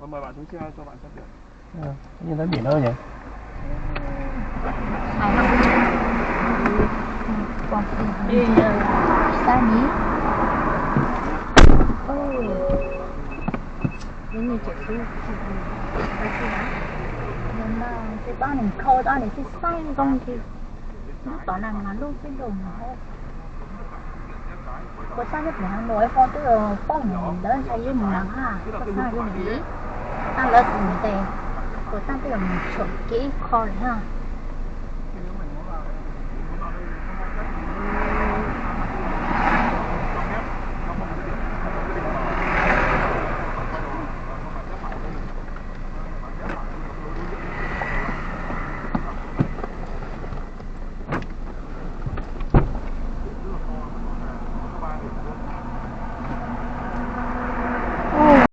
Ua, ua ntawm no yom. Xab ni. Tus pab nws kho tau nws tib xaib zoo li lub tom na mas lub tib lub. Kuv xav tias kuv hais mus ib qho twb paub mus ntawd ntshai yeej mus na ha, kuv xav yeej mus ib, xav lawv tus ntes, kuv xav twb yog mus tshwm kev ib qho li na.